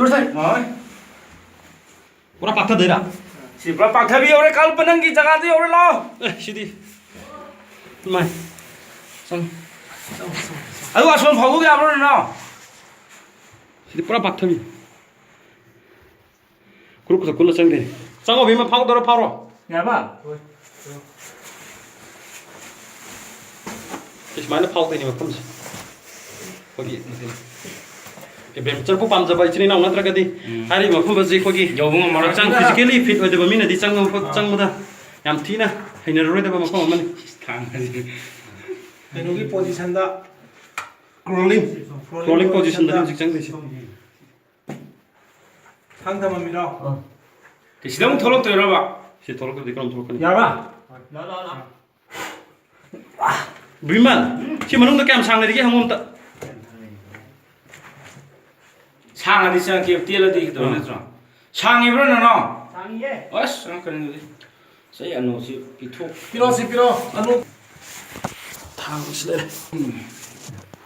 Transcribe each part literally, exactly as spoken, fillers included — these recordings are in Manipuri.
ꯍꯣꯏ꯫ ꯄꯨꯔꯥ ꯄꯥꯛꯊꯗꯣꯏꯔꯥ? ꯁꯤ ꯄꯨꯔꯥ ꯄꯥꯛꯊꯕꯤ ꯌꯧꯔꯦ, ꯀꯜꯄ ꯅꯪꯒꯤ ꯖꯒꯥꯗ ꯌꯧꯔꯦ, ꯂꯥꯛꯑꯣ꯫ ꯑꯦ, ꯁꯤꯗꯤ꯫ ꯏꯃꯥꯏ꯫ ꯆꯪ꯫ ꯑꯗꯨ ꯑꯁꯣꯝ ꯐꯥꯎꯗꯣꯛ ꯌꯥꯕ꯭ꯔꯣ, ꯅꯅꯥꯎ? ꯁꯤꯗꯤ ꯄꯨꯔꯥ ꯄꯥꯛꯊꯕꯤ꯫ ꯈꯨꯔꯨ ꯈꯨꯠꯇ ꯀꯨꯜꯂ ꯆꯪꯗꯦ꯫ ꯆꯪꯉꯣ, ꯚꯤꯃ, ꯐꯥꯎꯗꯧꯔ ꯐꯥꯎꯔꯣ꯫ ꯌꯥꯔꯕ? ꯁꯤ ꯁꯨꯃꯥꯏꯅ ꯐꯥꯎꯗꯣꯏꯅꯦ ꯃꯐꯝꯁꯦ꯫ ꯑꯩꯈꯣꯏꯒꯤ adventure-ꯄꯨ ꯄꯥꯝꯖꯕ ꯏꯆꯤꯟ ꯏꯅꯥꯎ ꯅꯠꯇ꯭ꯔꯒꯗꯤ ꯎꯝ꯫ ꯍꯥꯏꯔꯤꯕ ꯃꯐꯝ ꯑꯁꯤ ꯑꯩꯈꯣꯏꯒꯤ ꯌꯧꯕ ꯉꯝꯃꯔꯣꯏ꯫ ꯍꯛꯆꯥꯡ physically fit ꯑꯣꯏꯗꯕ ꯃꯤꯅꯗꯤ ꯆꯪꯕ ꯃꯐꯝ, ꯑꯥ꯫ ꯆꯪꯕꯗ ꯌꯥꯝ ꯊꯤꯅ ꯍꯩꯅꯔꯔꯣꯏꯗꯕ ꯃꯐꯝ ꯑꯃꯅꯤ꯫ ꯊꯥꯡꯒꯁꯤ꯫ ꯀꯩꯅꯣꯒꯤ position-ꯗ, crawling꯫ Crawling position-ꯗꯅꯤ ꯍꯧꯖꯤꯛ ꯆꯪꯗꯣꯏꯁꯦ꯫ ꯊꯥꯡ ꯊꯝꯃꯝꯃꯤꯔꯣ? ꯑꯥ꯫ ꯁꯤꯗ ꯑꯃꯨꯛ ꯊꯣꯛꯂꯛꯇꯣꯏꯔꯕ? ꯁꯤ ꯊꯣꯛꯂꯛꯇ꯭ꯔꯗꯤ ꯀꯔꯝ ꯊꯣꯛꯂꯛꯀꯅꯤ? ꯌꯥꯔꯕ? ꯂꯥꯛꯑꯣ, ꯂꯥꯛꯑꯣ, ꯂꯥꯛꯑꯣ꯫ ꯕꯤꯃꯜ, ꯁꯤ ꯃꯅꯨꯡꯗ ꯀꯌꯥꯝ ꯁꯥꯡꯅ ꯂꯩꯔꯤꯒꯦ ꯍꯪꯉꯣ ꯑꯝꯇ꯫ ꯁꯥꯡꯉꯗꯤ ꯆꯪꯉꯛꯀꯦ, ꯇꯦꯜꯂꯗꯤ ꯀꯩꯗꯧꯕ ꯑꯥ꯫ ꯅꯠꯇ꯭ꯔꯣ? ꯁꯥꯡꯉꯤꯕ꯭ꯔꯣ, ꯅꯅꯥꯎ? ꯁꯥꯡꯉꯤꯌꯦ꯫ ꯑꯁ, ꯆꯪꯉꯛꯀꯅꯤ ꯑꯗꯨꯗꯤ꯫ ꯁꯤ ꯑꯅꯨꯁꯤ ꯄꯤꯊꯣꯛ-, ꯄꯤꯔꯣ, ꯁꯤ ꯄꯤꯔꯣ, ꯑꯅꯨ꯫ ꯊꯥꯡꯁꯤ ꯂꯩꯔꯦ꯫ ꯎꯝ꯫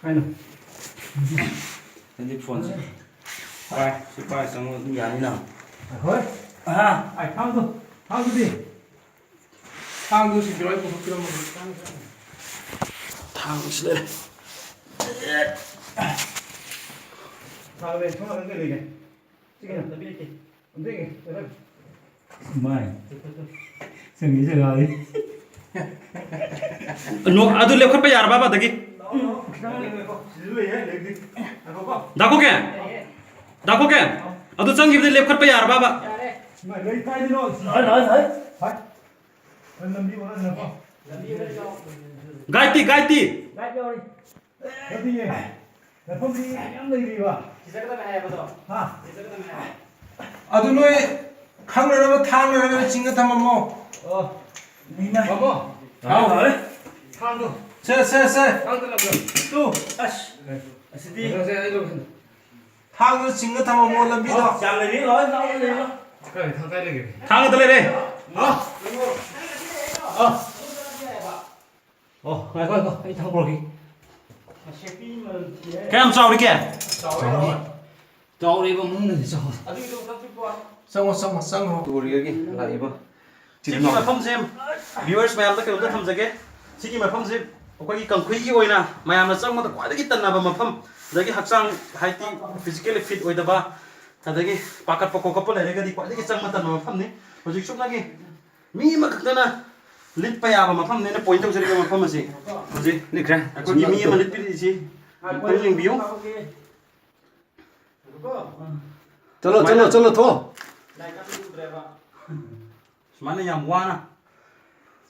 ꯀꯩꯅꯣ? ꯑꯗꯨꯗꯤ ꯐꯣꯟꯁꯦ ꯄꯥꯏ, ꯁꯤ ꯄꯥꯏ ꯆꯪꯉꯣ ꯑꯗꯨꯝ ꯌꯥꯅꯤꯅ꯫ ꯍꯣꯏ꯫ ꯑꯍꯥ꯫ ꯑꯩ ꯊꯥꯡꯗꯣ, ꯊꯥꯡꯗꯨꯗꯤ? ꯊꯥꯡꯗꯨ ꯁꯤ ꯄꯤꯔꯣ, ꯑꯩ ꯄꯨꯊꯣꯛꯄꯤꯔꯝꯃꯒꯦ꯫ ꯊꯥꯡꯁꯤ ꯂꯩꯔꯦ꯫ ꯊꯥꯡꯗꯣ ꯑꯩ ꯁꯣꯝ ꯅꯥꯀꯟ ꯀꯩ ꯂꯩꯒꯦ? ꯁꯤ ꯀꯩꯅꯣ? ꯂꯝꯕꯤ ꯂꯩꯇꯦ꯫ ꯂꯝꯕꯤ ꯂꯩꯇꯦ꯫ ꯃꯥꯏ꯫ ꯆꯪꯉꯤ ꯖꯒꯥꯗꯤ꯫ ꯅꯣ-, ꯑꯗꯨ ꯂꯦꯞꯈꯠꯄ ꯌꯥꯔꯕ ꯑꯗꯒꯤ? ꯗꯥ ꯀꯣꯀꯦꯟ? ꯗꯥ ꯀꯣꯀꯦꯟ? ꯑꯗꯨ ꯆꯪꯈꯤꯕꯗ ꯂꯦꯞꯈꯠꯄ ꯌꯥꯔꯕꯕ? ꯍꯥꯏ, ꯍꯥꯏ, ꯍꯥꯏ꯫ ꯍꯥꯏ꯫ ꯂꯝꯕꯤ ꯑꯣꯟꯅꯗꯅꯀꯣ꯫ ꯒꯥꯏꯗꯇꯤ, ꯒꯥꯏꯗꯇꯤ? ꯒꯥꯏꯗ ꯌꯥꯎꯔꯤ꯫ ꯅꯠꯇꯤꯌꯦ꯫ ꯃꯐꯝꯗꯤ ꯌꯥꯝ ꯂꯩꯔꯤꯕ꯫ ꯁꯤ ꯆꯠꯀꯗꯕꯅꯦ ꯍꯥꯏꯕꯗꯣ꯫ ꯍꯥ? ꯁꯤ ꯆꯠꯀꯗꯕꯅꯦ ꯍꯥꯏꯕ꯫ ꯑꯗꯨ ꯅꯣꯏ ꯈꯪꯅꯅꯕ ꯊꯥꯡ ꯂꯩꯔꯒꯅ ꯆꯤꯡꯉ ꯊꯝꯃꯝꯃꯣ꯫ ꯑꯣ꯫ ꯃꯥꯃꯣ꯫ ꯍꯥꯎ꯫ ꯊꯥꯡꯗꯣ꯫ ꯁꯦ, ꯁꯦ, ꯁꯦ꯫ ꯊꯥꯡꯗꯣ ꯂꯪꯕ꯭ꯔꯣ? ꯇꯨ꯫ ꯑꯁ꯫ ꯑꯁꯤꯗꯤ꯫ ꯊꯥꯡꯗꯨ ꯆꯤꯡꯉ ꯊꯝꯃꯝꯃꯣ ꯂꯝꯕꯤꯗꯣ꯫ ꯌꯥꯝ ꯂꯩꯔꯤ, ꯂꯣꯏ ꯂꯥꯎ ꯂꯩꯔꯤ꯫ ꯀꯥꯏ, ꯊꯥꯡ ꯀꯥꯏ ꯂꯩꯒꯦ? ꯊꯥꯡ ꯑꯗ ꯂꯩꯔꯦ꯫ ꯍꯥ? ꯑ꯫ ꯑꯣ, ꯉꯥꯏꯈꯣ, ꯉꯥꯏꯈꯣ, ꯑꯩ ꯊꯥꯡ ꯄꯨꯔꯛꯈꯤ꯫ ꯀꯌꯥꯝ ꯆꯥꯎꯔꯤꯒꯦ? ꯆꯥꯎꯔꯦ꯫ ꯆꯥꯎꯔꯦꯕ ꯃꯅꯨꯡꯗꯗꯤ ꯆꯥꯎꯔꯦ꯫ ꯑꯗꯨꯒꯤꯗꯣ ꯑꯝꯇ ꯄꯤꯛꯄ꯫ ꯆꯪꯉꯣ, ꯆꯪꯉꯣ, ꯆꯪꯉꯣ꯫ ꯇꯨꯔꯤꯌꯔꯒꯤ ꯂꯥꯛꯏꯕ ꯁꯤꯒꯤ ꯃꯐꯝꯁꯦ viewers ꯃꯌꯥꯝꯗ ꯀꯩꯅꯣꯝꯇ ꯊꯝꯖꯒꯦ꯫ ꯁꯤꯒꯤ ꯃꯐꯝꯁꯦ ꯑꯩꯈꯣꯏꯒꯤ ꯀꯥꯡꯈꯨꯏꯒꯤ ꯑꯣꯏꯅ ꯃꯌꯥꯝꯅ ꯆꯪꯕꯗ ꯈ꯭ꯋꯥꯏꯗꯒꯤ ꯇꯟꯅꯕ ꯃꯐꯝ, ꯑꯗꯒꯤ ꯍꯛꯆꯥꯡ ꯍꯥꯏꯗꯤ physically fit ꯑꯣꯏꯗꯕ, ꯑꯗꯒꯤ ꯄꯥꯈꯠꯄ ꯈꯣꯀꯠꯄ ꯂꯩꯔꯒꯗꯤ ꯈ꯭ꯋꯥꯏꯗꯒꯤ ꯆꯪꯕ ꯇꯟꯕ ꯃꯐꯝꯅꯤ꯫ ꯍꯧꯖꯤꯛ ꯁꯨꯞꯅꯒꯤ ꯃꯤ ꯑꯃꯈꯛꯇꯅ ꯂꯤꯠꯄ ꯌꯥꯕ ꯃꯐꯝꯅꯦꯅ point ꯇꯧꯖꯔꯤꯕ ꯃꯐꯝ ꯑꯁꯤ꯫ ꯍꯧꯖꯤꯛ ꯂꯤꯠꯈ꯭ꯔꯦ꯫ ꯑꯩꯈꯣꯏꯒꯤ ꯃꯤ ꯑꯃ ꯂꯤꯠꯄꯤꯔꯤꯁꯤ ꯑꯝꯇꯪ ꯌꯦꯡꯕꯤꯌꯨ꯫ ꯆꯠꯂꯣ, ꯆꯠꯂꯣ, ꯆꯠꯂꯣ, ꯊꯣꯛꯑꯣ꯫ ꯁꯨꯃꯥꯏꯅ ꯌꯥꯝ ꯋꯥꯅ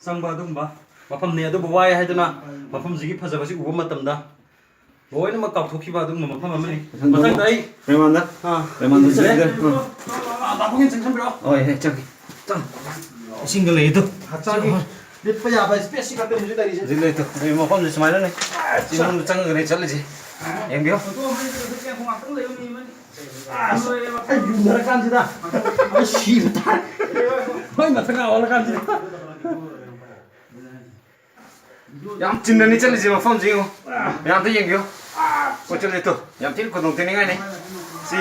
ꯆꯪꯕ ꯑꯗꯨꯒꯨꯝꯕ ꯃꯐꯝꯅꯤ꯫ ꯑꯗꯨꯕꯨ ꯋꯥꯏ ꯍꯥꯏꯗꯨꯅ ꯃꯐꯝꯁꯤꯒꯤ ꯐꯖꯕꯁꯤ ꯎꯕ ꯃꯇꯝꯗ ꯂꯣꯏꯅꯃꯛ ꯀꯥꯎꯊꯣꯛꯈꯤꯕ ꯑꯗꯨꯒꯨꯝꯕ ꯃꯐꯝ ꯑꯃꯅꯤ꯫ ꯃꯊꯪꯗ ꯑꯩ ꯔꯦꯃꯥꯟꯗ, ꯑꯥ, ꯔꯦꯃꯥꯟꯗ ꯆꯠꯂꯤꯗ꯫ ꯑꯥ, ꯗꯥ ꯄꯥꯕꯨꯡꯒꯤ ꯆꯪꯁꯟꯕꯤꯔꯛꯑꯣ꯫ ꯍꯣꯏ, ꯍꯦ, ꯆꯪꯒꯦ꯫ ꯆꯪ꯫ ꯏꯁꯤꯡꯒ ꯂꯩ ꯑꯗꯨ꯫ ꯍꯛꯆꯥꯡꯒꯤ ꯂꯤꯠꯄ ꯌꯥꯕ space ꯁꯤ ꯈꯛꯇꯅꯤ ꯍꯧꯖꯤꯛ ꯂꯩꯔꯤꯁꯦ꯫ ꯍꯧꯖꯤꯛ ꯂꯩꯇꯣ꯫ ꯑꯩ ꯃꯐꯝꯁꯦ ꯁꯨꯃꯥꯏꯅꯅꯦ꯫ ꯁꯤ ꯃꯅꯨꯡꯗ ꯆꯪꯉꯒꯅꯦ ꯆꯠꯂꯤꯁꯦ꯫ ꯌꯦꯡꯕꯤꯌꯨ꯫ ꯐꯣꯇꯣ ꯑꯃ ꯂꯩꯕꯗ ꯉꯥꯛꯇꯪ ꯂꯩꯕ ꯃꯤ ꯑꯃꯅꯤ꯫ ꯑꯁ, ꯑꯩ ꯌꯨꯡꯊꯔꯀꯥꯟꯁꯤꯗ ꯑꯩ ꯁꯤꯕ ꯇꯥꯔꯦ꯫ ꯃꯩ ꯃꯊꯛ ꯑꯣꯜꯂꯀꯥꯟꯁꯤꯗ꯫ ꯌꯥꯝ ꯆꯤꯟꯅꯅꯤ ꯆꯠꯂꯤꯁꯦ ꯃꯐꯝꯁꯦ ꯌꯦꯡꯉꯣ꯫ ꯃꯌꯥꯝ ꯑꯝꯇ ꯌꯦꯡꯕꯤꯌꯨ꯫ ꯀꯣꯏ ꯆꯠꯂꯦ ꯇꯨ꯫ ꯌꯥꯝ ꯊꯤꯅ ꯈꯨꯗꯣꯡ ꯊꯤꯅꯤꯡꯉꯥꯏꯅꯤ꯫ ꯁꯤ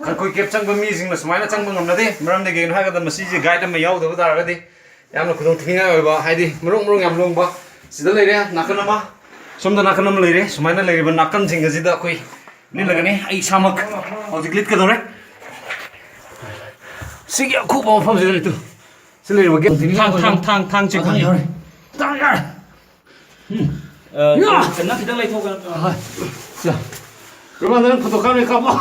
ꯀꯥꯡꯈꯨꯏ cave ꯆꯪꯕ ꯃꯤꯁꯤꯡꯅ ꯁꯨꯃꯥꯏꯅ ꯆꯪꯕ ꯉꯝꯅꯗꯦ꯫ ꯃꯔꯝꯗꯤ ꯀꯩꯒꯤꯅꯣ ꯍꯥꯏꯔꯀꯥꯟꯗ ꯃꯁꯤꯁꯦ guide ꯑꯃ ꯌꯥꯎꯗꯕ ꯇꯥꯔꯒꯗꯤ ꯌꯥꯝꯅ ꯈꯨꯗꯣꯡ ꯊꯤꯅꯤꯡꯉꯥꯏ ꯑꯣꯏꯕ, ꯍꯥꯏꯗꯤ ꯃꯔꯣꯡ ꯃꯔꯣꯡ ꯌꯥꯝ ꯂꯣꯡꯕ꯫ ꯁꯤꯗ ꯂꯩꯔꯦ ꯅꯥꯀꯟ ꯑꯃ, ꯁꯣꯝꯗ ꯅꯥꯀꯟ ꯑꯃ ꯂꯩꯔꯦ꯫ ꯁꯨꯃꯥꯏꯅ ꯂꯩꯔꯤꯕ ꯅꯥꯀꯟꯁꯤꯡ ꯑꯁꯤꯗ ꯑꯩꯈꯣꯏ ꯂꯤꯠꯂꯒꯅꯤ꯫ ꯑꯩ ꯏꯁꯥꯃꯛ ꯍꯧꯖꯤꯛ ꯂꯤꯠꯀꯗꯧꯔꯦ꯫ ꯁꯤꯒꯤ ꯑꯈꯨꯕ ꯃꯐꯝꯁꯤꯗ ꯂꯤꯠꯇꯨ꯫ ꯁꯤ ꯂꯩꯔꯤꯕ gate ꯊꯥꯡ, ꯊꯥꯡ, ꯊꯥꯡ, ꯊꯥꯡ ꯆꯤꯡꯈꯠꯂꯤ꯫ ꯊꯥꯡ ꯌꯥꯎꯔꯦ꯫ ꯊꯥꯡ ꯌꯥꯎꯔꯦ꯫ ꯎꯝ꯫ ꯑ, ꯌꯥ! ꯅꯪ ꯈꯤꯇꯪ ꯂꯩꯊꯣꯛꯑꯣ, ꯀꯩꯅꯣ ꯇꯧꯔꯣ꯫ ꯍꯣꯏ꯫ ꯁꯦ꯫ ꯔꯣꯃꯥꯟꯗ ꯅꯪ photo ꯀꯥꯞꯅꯤ ꯀꯥꯞꯄꯣ꯫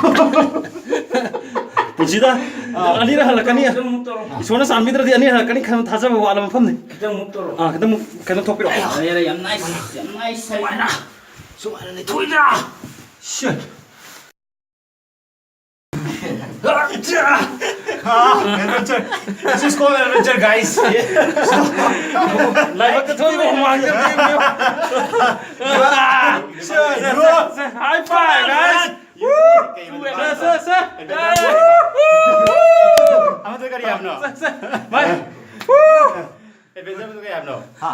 ꯄꯨꯟꯁꯤꯗ ꯑꯥ꯫ ꯑꯅꯤꯔꯛ ꯍꯜꯂꯛꯀꯅꯤ꯫ ꯈꯤꯇꯪ move ꯇꯧꯔꯣ꯫ ꯏꯁꯣꯔꯅ ꯆꯥꯟꯕꯤꯗ꯭ꯔꯗꯤ ꯑꯅꯤꯔꯛ ꯍꯜꯂꯛꯀꯅꯤ ꯈꯟꯕ ꯊꯥꯖꯕ ꯋꯥꯠꯂꯕ ꯃꯐꯝꯅꯤ꯫ ꯈꯤꯇꯪ move ꯇꯧꯔꯣ꯫ ꯑꯥ, ꯈꯤꯇꯪ move, ꯀꯩꯅꯣ ꯊꯣꯛꯄꯤꯔꯛꯑꯣ꯫ ꯌꯥꯔꯦ, ꯌꯥꯔꯦ, ꯌꯥꯝ nice, ꯌꯥꯝ nice ꯍꯥꯏ꯫ ꯁꯨꯃꯥꯏꯅ, ꯁꯨꯃꯥꯏꯅ ꯂꯩꯊꯣꯛꯏꯗ꯫ Shit꯫ Adventure! Ah, adventure! This is called adventure, guys! ꯂꯥꯏꯕꯛꯇ ꯊꯣꯛꯏꯕ ꯍꯨꯃꯥꯡꯁꯦ ꯑꯝꯇ ꯌꯦꯡꯕꯤꯌꯨ꯫ Sir, bro! High five, guys! Woo! Sir, sir, sir! ꯑꯃꯗꯨ ꯀꯔꯤ ꯍꯥꯏꯕꯅꯣ? Sir, sir! ꯚꯥꯏ! Woo! Adventure ꯑꯃꯗꯨ ꯀꯔꯤ ꯍꯥꯏꯕꯅꯣ? ꯍꯥ?